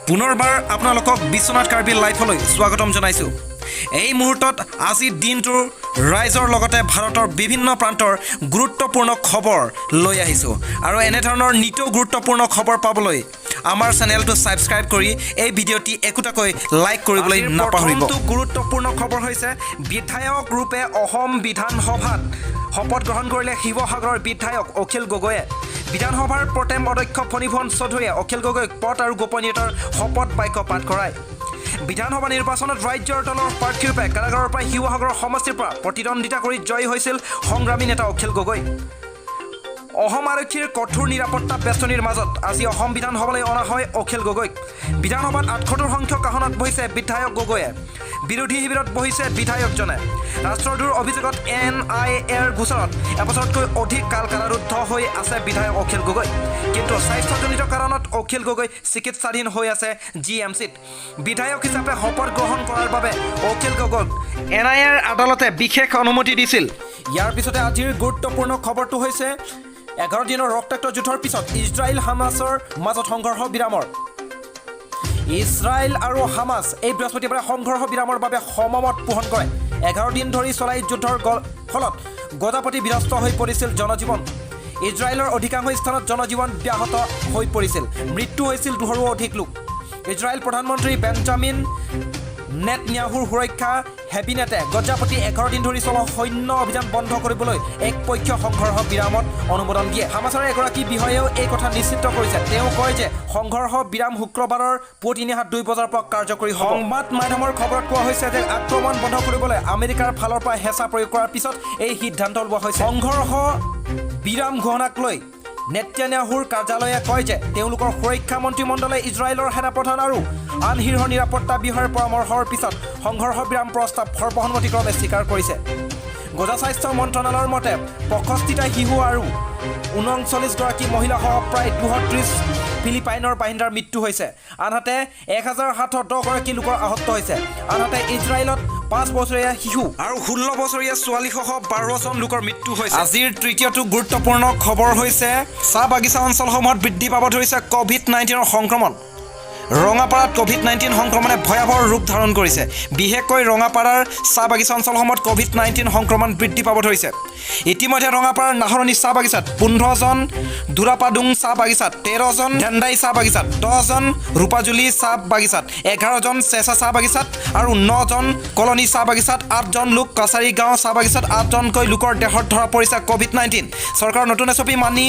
পুনৰবাৰ আপোনালোকক বিশ্বনাথ কাৰ্বি লাইফলৈ স্বাগতম জনাইছোঁ। এই মুহূৰ্তত আজিৰ দিনটোৰ ৰাইজৰ লগতে ভাৰতৰ বিভিন্ন প্ৰান্তৰ গুৰুত্বপূৰ্ণ খবৰ লৈ আহিছোঁ আৰু এনেধৰণৰ নিতৌ গুৰুত্বপূৰ্ণ খবৰ পাবলৈ আমাৰ চেনেলটো ছাবস্ক্ৰাইব কৰি এই ভিডিঅ'টি একোটাকৈ লাইক কৰিবলৈ আজিৰ নাপাহৰিব। প্ৰথমটো গুৰুত্বপূৰ্ণ খবৰ হৈছে, বিধায়ক ৰূপে অসম বিধানসভাত শপত গ্ৰহণ কৰিলে শিৱসাগৰৰ বিধায়ক অখিল গগৈয়ে। বিধানসভাৰ প্ৰটেম অধ্যক্ষ ফণীভূষণ চৌধুৰীয়ে অখিল গগৈক পদ আৰু গোপনীয়তাৰ শপত বাক্য পাঠ কৰায়। বিধানসভা নিৰ্বাচনত ৰাইজৰ দলৰ প্ৰাৰ্থীৰূপে কাৰাগাৰৰ পৰা শিৱসাগৰৰ সমষ্টিৰ পৰা প্ৰতিদ্বন্দ্বিতা কৰি জয়ী হৈছিল সংগ্ৰামী নেতা অখিল গগৈ। অসম আৰক্ষীৰ কঠোৰ নিৰাপত্তা বেষ্টনীৰ মাজত আজি অসম বিধানসভালৈ অনা হয় অখিল গগৈক। বিধানসভাত 78 সংখ্যক আসনত বহিছে বিধায়ক গগৈয়ে। বিৰোধী শিবিৰত বহিছে বিধায়কজনে। ৰাষ্ট্ৰদ্ৰোহৰ অভিযোগত এন আই এৰ গোচৰত এবছৰতকৈ অধিক কাল কাৰাৰুদ্ধ হৈ আছে বিধায়ক অখিল গগৈ। কিন্তু স্বাস্থ্যজনিত কাৰণত অখিল গগৈ চিকিৎসাধীন হৈ আছে জি এম চিত। বিধায়ক হিচাপে শপত গ্ৰহণ কৰাৰ বাবে অখিল গগৈক এন আই এৰ আদালতে বিশেষ অনুমতি দিছিল। ইয়াৰ পিছতে আজিৰ গুৰুত্বপূৰ্ণ খবৰটো হৈছে, 11 দিনৰ ৰক্তাক্ত যুদ্ধৰ পিছত ইজৰাইল হামাছৰ মাজত সংঘৰ্ষ বিৰামৰ। ইজৰাইল আৰু হামাছ এই বৃহস্পতিবাৰে সংঘৰ্ষ বিৰামৰ বাবে সহমত পোষণ কৰে। 11 দিন ধৰি চলা এই যুদ্ধৰ ফলত গজাপতি বিধ্বস্ত হৈ পৰিছিল জনজীৱন। ইজৰাইলৰ অধিকাংশ স্থানত জনজীৱন ব্যাহত হৈ পৰিছিল। মৃত্যু হৈছিল 200ৰো অধিক লোক। ইজৰাইল প্ৰধানমন্ত্ৰী বেঞ্জামিন নেতনিয়াহুৰ সুৰক্ষা কেবিনেটে গজাপতি 11 দিন ধৰি চলা সৈন্য অভিযান বন্ধ কৰিবলৈ একপক্ষীয় সংঘৰ্ষ বিৰামত অনুমোদন দিয়ে। হামাছৰ এগৰাকী বিষয়ায়েও এই কথা নিশ্চিত কৰিছে। তেওঁ কয় যে সংঘৰ্ষ বিৰাম শুক্ৰবাৰৰ পুৱতি নিশা 2 বজাৰ পৰা কাৰ্যকৰী হ'ব। সংবাদ মাধ্যমৰ খবৰত কোৱা হৈছে যে আক্ৰমণ বন্ধ কৰিবলৈ আমেৰিকাৰ ফালৰ পৰা হেঁচা প্ৰয়োগ কৰাৰ পিছত এই সিদ্ধান্ত লোৱা হৈছে। সংঘৰ্ষ বিৰাম ঘোষণাক লৈ নেত্যান্যাহুৰ কাৰ্যালয়ে কয় যে তেওঁলোকৰ সুৰক্ষা মন্ত্ৰীমণ্ডলে ইজৰাইলৰ সেনাপ্ৰধান আৰু আন শীৰ্ষ নিৰাপত্তা বিষয়াৰ পৰামৰ্শৰ পিছত সংঘৰ্ষ বিৰাম প্ৰস্তাৱ সৰ্বসন্মতিক্ৰমে স্বীকাৰ কৰিছে। গজা স্বাস্থ্য মন্ত্ৰণালয়ৰ মতে 65টা শিশু আৰু 39গৰাকী মহিলাসহ প্ৰায় 230 ফিলিপাইনৰ বাসিন্দাৰ মৃত্যু হৈছে। আনহাতে 1710গৰাকী লোকৰ আহত হৈছে। আনহাতে ইজৰাইলত 5 বছৰীয়া শিশু আৰু 16 বছৰীয়া ছোৱালীসহ 12জন লোকৰ মৃত্যু হৈছে। আজিৰ তৃতীয়টো গুৰুত্বপূৰ্ণ খবৰ হৈছে, চাহ বাগিচা অঞ্চলসমূহত বৃদ্ধি পাব ধৰিছে ক'ভিড-19ৰ সংক্ৰমণ। ৰঙাপাৰাত ক'ভিড-19 সংক্ৰমণে ভয়াৱহ ৰূপ ধাৰণ কৰিছে। বিশেষকৈ ৰঙাপাৰাৰ চাহ বাগিচা অঞ্চলসমূহত ক'ভিড-19 সংক্ৰমণ বৃদ্ধি পাব ধৰিছে। ইতিমধ্যে ৰঙাপাৰাৰ নাহৰণি চাহ বাগিচাত 15জন, দুৰাপাডুং চাহ বাগিচাত 13জন, ধেন্দাই চাহ বাগিচাত 10জন, ৰূপাজুলি চাহ বাগিচাত 11জন, চেঁচা চাহ বাগিচাত আৰু 9জন, কলনী চাহ বাগিচাত 8জন লোক, কছাৰী গাঁও চাহ বাগিচাত 8জনকৈ লোকৰ দেহত ধৰা পৰিছে ক'ভিড-19। চৰকাৰৰ নতুন এছ অ' পি মানি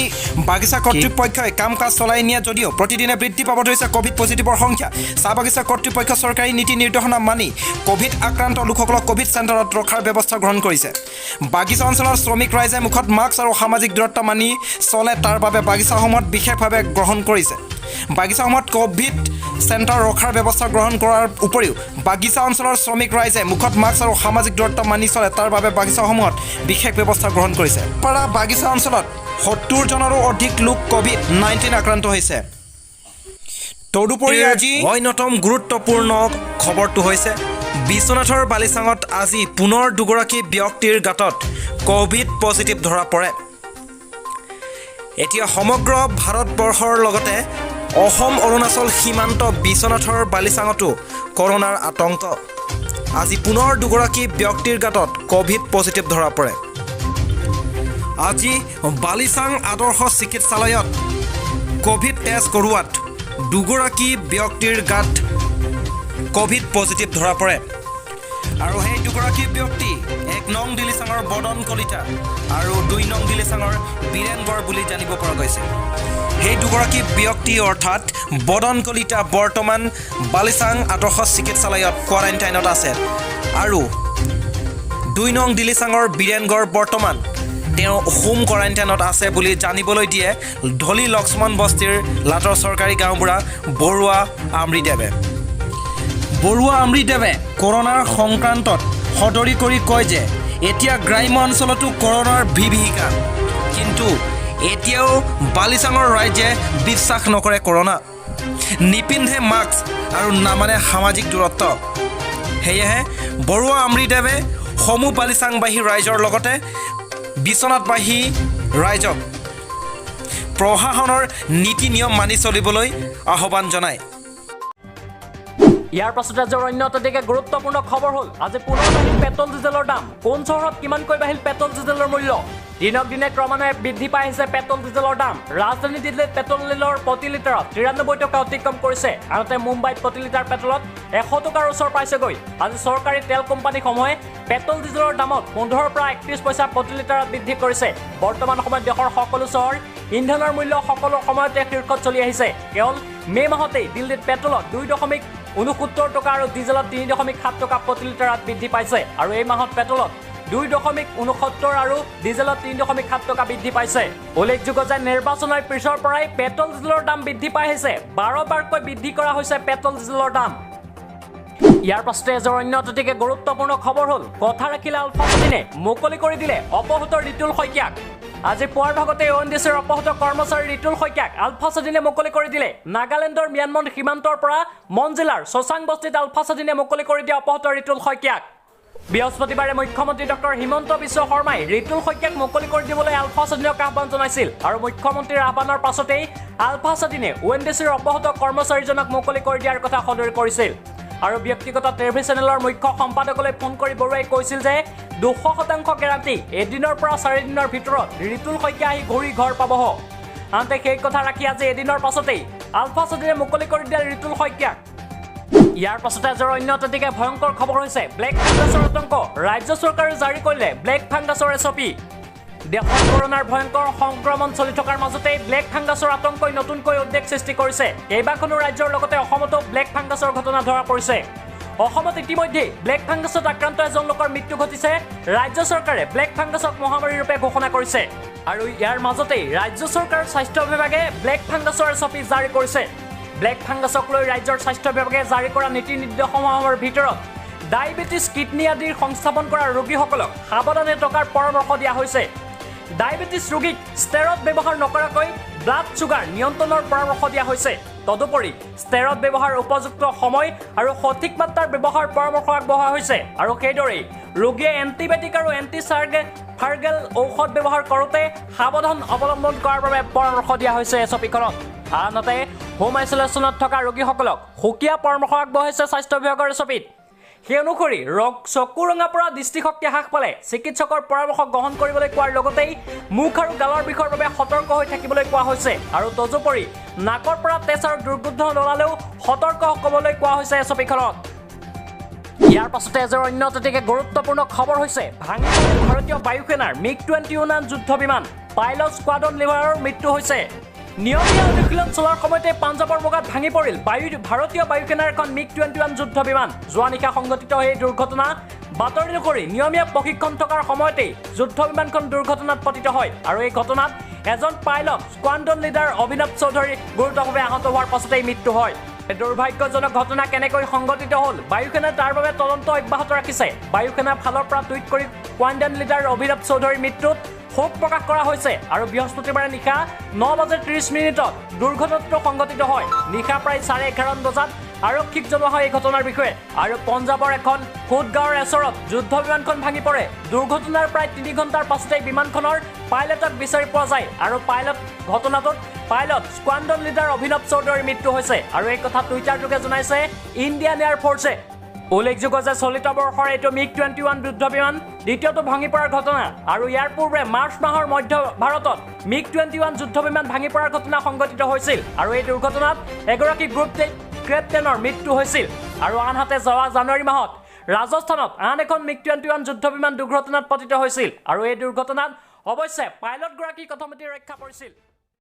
বাগিচা কৰ্তৃপক্ষই কাম কাজ চলাই নিয়ে যদিও প্ৰতিদিনে বৃদ্ধি পাব ধৰিছে ক'ভিড পজিটিভৰ সংখ্যা। চাহ বাগিচা কৰ্তৃপক্ষ চৰকাৰী নীতি নিৰ্দেশনা মানি ক'ভিড আক্ৰান্ত লোকসকলক ক'ভিড চেণ্টাৰত ৰখাৰ ব্যৱস্থা গ্ৰহণ কৰিছে। বাগিচা অঞ্চলৰ শ্ৰমিক ৰাইজে মুখত মাস্ক আৰু সামাজিক দূৰত্ব মানি চলে, তাৰ বাবে বাগিচাসমূহত বিশেষভাৱে গ্ৰহণ কৰিছে। বাগিচাসমূহত ক'ভিড চেণ্টাৰ ৰখাৰ ব্যৱস্থা গ্ৰহণ কৰাৰ উপৰিও বাগিচা অঞ্চলৰ শ্ৰমিক ৰাইজে মুখত মাস্ক আৰু সামাজিক দূৰত্ব মানি চলে, তাৰ বাবে বাগিচাসমূহত বিশেষ ব্যৱস্থা গ্ৰহণ কৰিছে। পাৰা বাগিচা অঞ্চলত 70জনৰো অধিক লোক ক'ভিড-19 আক্ৰান্ত হৈছে। তদুপৰি আজি অন্যতম গুৰুত্বপূৰ্ণ খবৰটো হৈছে, বিশ্বনাথৰ বালিচাঙত আজি পুনৰ দুগৰাকী ব্যক্তিৰ গাতত ক'ভিড পজিটিভ ধৰা পৰে। এতিয়া সমগ্ৰ ভাৰতবৰ্ষৰ লগতে অসম অৰুণাচল সীমান্ত বিশ্বনাথৰ বালিচাঙতো কৰোণাৰ আতংক। আজি পুনৰ দুগৰাকী ব্যক্তিৰ গাতত ক'ভিড পজিটিভ ধৰা পৰে। আজি বালিচাং আদৰ্শ চিকিৎসালয়ত ক'ভিড টেষ্ট কৰোৱাত দুগৰাকী ব্যক্তিৰ গাত ক'ভিড পজিটিভ ধৰা পৰে আৰু সেই দুগৰাকী ব্যক্তি 1 নং দিলিচাঙৰ বদন কলিতা আৰু 2 নং দিলিচাঙৰ বীৰেণ গড় বুলি জানিব পৰা গৈছে। সেই দুগৰাকী ব্যক্তি অৰ্থাৎ বদন কলিতা বৰ্তমান বালিচাং আদৰ্শ চিকিৎসালয়ত কোৱাৰেণ্টাইনত আছে আৰু 2 নং দিলিচাঙৰ বীৰেণ গড় বৰ্তমান তেওঁ হোম কোৱাৰেণ্টাইনত আছে বুলি জানিবলৈ দিয়ে ধলি লক্ষ্মণ বস্তিৰ লাটৰ চৰকাৰী গাঁওবুঢ়া বৰুৱা আমৰিদেৱে। বৰুৱা আমৰিদেৱে কৰোণাৰ সংক্ৰান্তত সদৰি কৰি কয় যে এতিয়া গ্ৰাম্য অঞ্চলতো কৰোণাৰ বিভীষিকা, কিন্তু এতিয়াও বালিচাঙৰ ৰাইজে বিশ্বাস নকৰে কৰোণা, নিপিন্ধে মাস্ক আৰু নামানে সামাজিক দূৰত্ব। সেয়েহে বৰুৱা আমৰিদেৱে সমূহ বালিচাংবাসী ৰাইজৰ লগতে বিশ্বনাথবাসী ৰাইজক প্ৰশাসনৰ নীতি নিয়ম মানি চলিবলৈ আহ্বান জনায়। ইয়াৰ পাছতে আজিৰ অন্য আটাইতকৈ গুৰুত্বপূৰ্ণ খবৰ হ'ল আজি পুনৰ বাঢ়িল পেট্ৰল ডিজেলৰ দাম। কোন চহৰত কিমানকৈ বাঢ়িল পেট্ৰল ডিজেলৰ মূল্য? দিনক দিনে ক্ৰমান্বয়ে বৃদ্ধি পাই আহিছে পেট্ৰল ডিজেলৰ দাম। ৰাজধানী দিল্লীত পেট্ৰল ডিজেলৰ প্ৰতি লিটাৰত 93 টকা অতিক্ৰম কৰিছে। আনহাতে মুম্বাইত প্ৰতি লিটাৰ পেট্ৰলত 100 টকাৰ ওচৰ পাইছেগৈ। আজি চৰকাৰী তেল কোম্পানীসমূহে পেট্ৰল ডিজেলৰ দামত 15ৰ পৰা 31 পইচা প্ৰতি লিটাৰত বৃদ্ধি কৰিছে। বৰ্তমান সময়ত দেশৰ সকলো চহৰ ইন্ধনৰ মূল্য সকলো সময়তে শীৰ্ষত চলি আহিছে। কেৱল মে' মাহতেই দিল্লীত পেট্ৰলত 2.69 টকা আৰু ডিজেলত 3.7 টকা প্ৰতি লিটাৰত বৃদ্ধি পাইছে। আৰু এই মাহত পেট্ৰলত 2.69 আৰু ডিজেলত 3.7 টকা বৃদ্ধি পাইছে। উল্লেখযোগ্য যে নিৰ্বাচনৰ পিছৰ পৰাই পেট্ৰল ডিজেলৰ দাম বৃদ্ধি পাই আহিছে। 12 বাৰকৈ বৃদ্ধি কৰা হৈছে পেট্ৰল ডিজেলৰ দাম। ইয়াৰ পাছতে এজৰ অন্য অতিকে গুৰুত্বপূৰ্ণ খবৰ হ'ল কথা ৰাখিলে আলফা স্বাধীনে, মুকলি কৰি দিলে অপহৃত ৰিতুল শইকীয়াক। আজি পুৱাৰ ভাগতে অ' এন ডি চিৰ অপহৃত কৰ্মচাৰী ৰিতুল শইকীয়াক আলফা স্বাধীনে মুকলি কৰি দিলে। নাগালেণ্ডৰ ম্যানমাৰ সীমান্তৰ পৰা মন জিলাৰ চচাং বস্তিত আলফা স্বাধীনে মুকলি কৰি দিয়া অপহৃত ৰিতুল শইকীয়াক। বৃহস্পতিবাৰে মুখ্যমন্ত্ৰী ডক্টৰ হিমন্ত বিশ্ব শৰ্মাই ৰিতুল শইকীয়াক মুকলি কৰি দিবলৈ আলফা স্বাধীনক আহ্বান জনাইছিল। আৰু মুখ্যমন্ত্ৰীৰ আহ্বানৰ পাছতেই আলফা স্বাধীনে অ' এন ডি চিৰ অপহৃত কৰ্মচাৰীজনক মুকলি কৰি দিয়াৰ কথা সদৰি কৰিছিল। আৰু ব্যক্তিগত টিভি চেনেলৰ মুখ্য সম্পাদকলৈ ফোন কৰি বৰুৱাই কৈছিল যে 200% গেৰাণ্টি এদিনৰ পৰা 4 দিনৰ ভিতৰত ৰিতুল শইকীয়া আহি ঘূৰি ঘৰ পাবহ। আনহাতে সেই কথা ৰাখি আজি এদিনৰ পাছতেই আলফা স্বাধীনে মুকলি কৰি দিলে ৰিতুল শইকীয়াক। ইয়াৰ পাছতে আজিৰ অন্য আটাইতকৈ ভয়ংকৰ খবৰ হৈছে ব্লেক ফাংগাছৰ আতংক। ৰাজ্য চৰকাৰে জাৰি কৰিলে ব্লেক ফাংগাছৰ এছ অ' পি। দেশত কৰোণাৰ ভয়ংকৰ সংক্ৰমণ চলি থকাৰ মাজতেই ব্লেক ফাংগাছৰ আতংকই নতুনকৈ উদ্বেগ সৃষ্টি কৰিছে। কেইবাখনো ৰাজ্যৰ লগতে অসমতো ব্লেক ফাংগাছৰ ঘটনা ধৰা পৰিছে। অসমত ইতিমধ্যেই ব্লেক ফাংগাছত আক্ৰান্ত এজন লোকৰ মৃত্যু ঘটিছে। ৰাজ্য চৰকাৰে ব্লেক ফাংগাছক মহামাৰী ৰূপে ঘোষণা কৰিছে। আৰু ইয়াৰ মাজতেই ৰাজ্য চৰকাৰৰ স্বাস্থ্য বিভাগে ব্লেক ফাংগাছৰ এছ অ' পি জাৰি কৰিছে। ব্লেক ফাংগাছক লৈ ৰাজ্যৰ স্বাস্থ্য বিভাগে জাৰি কৰা নীতি নিৰ্দেশসমূহৰ ভিতৰত ডায়েবেটিছ, কিডনী আদিৰ সংস্থাপন কৰা ৰোগীসকলক সাৱধানে থকাৰ পৰামৰ্শ দিয়া হৈছে। ডায়েবেটিছ ৰোগীক ষ্টেৰইড ব্যৱহাৰ নকৰাকৈ ব্লাড চুগাৰ নিয়ন্ত্ৰণৰ পৰামৰ্শ দিয়া হৈছে। তদুপৰি ষ্টেৰইড ব্যৱহাৰ উপযুক্ত সময় আৰু সঠিক মাত্ৰাৰ ব্যৱহাৰ পৰামৰ্শ আগবঢ়োৱা হৈছে। আৰু সেইদৰেই ৰোগীয়ে এণ্টিবায়'টিক আৰু এণ্টি ফাৰ্গেল ঔষধ ব্যৱহাৰ কৰোঁতে সাৱধান অৱলম্বন কৰাৰ বাবে পৰামৰ্শ দিয়া হৈছে এছ অ' পিখনত। আনহাতে হোম আইচলেশ্যনত থকা ৰোগীসকলক সুকীয়া পৰামৰ্শ আগবঢ়াইছে স্বাস্থ্য বিভাগৰ এছ অ' পিত। সেই অনুসৰি চকু ৰঙা পৰা দৃষ্টিশক্তি হ্ৰাস পালে চিকিৎসকৰ পৰামৰ্শ গ্ৰহণ কৰিবলৈ কোৱাৰ লগতেই মুখ আৰু গালৰ বিষৰ বাবে সতৰ্ক হৈ থাকিবলৈ কোৱা হৈছে। আৰু তদুপৰি নাকৰ পৰা তেজ আৰু দুৰ্গন্ধ নোলালেও সতৰ্ক হ'বলৈ কোৱা হৈছে এছ অ' পিখনত। ইয়াৰ পাছতে এজৰ অন্য আটাইতকৈ গুৰুত্বপূৰ্ণ খবৰ হৈছে ভাঙি পৰিল ভাৰতীয় বায়ুসেনাৰ MiG-21 যুদ্ধ বিমান। পাইলট স্কোৱাড্ৰন লিডাৰৰ মৃত্যু হৈছে। নিয়মীয়া অনুশীলন চলোৱাৰ সময়তে পাঞ্জাৱৰ মোগাত ভাঙি পৰিল ভাৰতীয় বায়ুসেনাৰ এখন MiG-21 যুদ্ধ বিমান। যোৱা নিশা সংঘটিত এই দুৰ্ঘটনা বাতৰি অনুসৰি নিয়মীয়া প্ৰশিক্ষণ থকাৰ সময়তেই যুদ্ধ বিমানখন দুৰ্ঘটনাত পতিত হয়। আৰু এই ঘটনাত এজন পাইলট স্কোৱাড্ৰন লিডাৰ অভিনৱ চৌধুৰী গুৰুতৰভাৱে আহত হোৱাৰ পাছতেই মৃত্যু হয়। এই দুৰ্ভাগ্যজনক ঘটনা কেনেকৈ সংঘটিত হ'ল বায়ুসেনাই তাৰ বাবে তদন্ত অব্যাহত ৰাখিছে। বায়ুসেনাৰ ফালৰ পৰা টুইট কৰি স্কোৱাড্ৰন লিডাৰ অভিনৱ চৌধুৰীৰ মৃত্যুত শোক প্ৰকাশ কৰা হৈছে। আৰু বৃহস্পতিবাৰে নিশা 9:30 দুৰ্ঘটনাটো সংঘটিত হয়। নিশা প্ৰায় 11:30 বজাত আৰক্ষীক জনোৱা হয় এই ঘটনাৰ বিষয়ে। আৰু পঞ্জাৱৰ এখন কোটগাঁৱৰ এচৰত যুদ্ধ বিমানখন ভাঙি পৰে। দুৰ্ঘটনাৰ প্ৰায় 3 ঘণ্টাৰ পাছতেই বিমানখনৰ পাইলটক বিচাৰি পোৱা যায়। আৰু ঘটনাটোত পাইলট স্কোৱাড্ৰন লিডাৰ অভিনৱ চৌধুৰীৰ মৃত্যু হৈছে। আৰু এই কথা টুইটাৰযোগে জনাইছে ইণ্ডিয়ান এয়াৰফ'ৰ্চে। উল্লেখযোগ্য যে চলিত বৰ্ষৰ এইটো MiG-21 যুদ্ধ বিমান দ্বিতীয়টো ভাঙি পৰাৰ ঘটনা। আৰু ইয়াৰ পূৰ্বে মাৰ্চ মাহৰ মধ্য ভাৰতত MiG-21 যুদ্ধ বিমান ভাঙি পৰাৰ ঘটনা সংঘটিত হৈছিল। আৰু এই দুৰ্ঘটনাত এগৰাকী গ্ৰুপ কেপ্টেইনৰ মৃত্যু হৈছিল। আৰু আনহাতে যোৱা জানুৱাৰী মাহত ৰাজস্থানত আন এখন MiG-21 যুদ্ধ বিমান দুৰ্ঘটনাত পতিত হৈছিল। আৰু এই দুৰ্ঘটনাত অৱশ্যে পাইলটগৰাকী কথমপি ৰক্ষা পৰিছিল।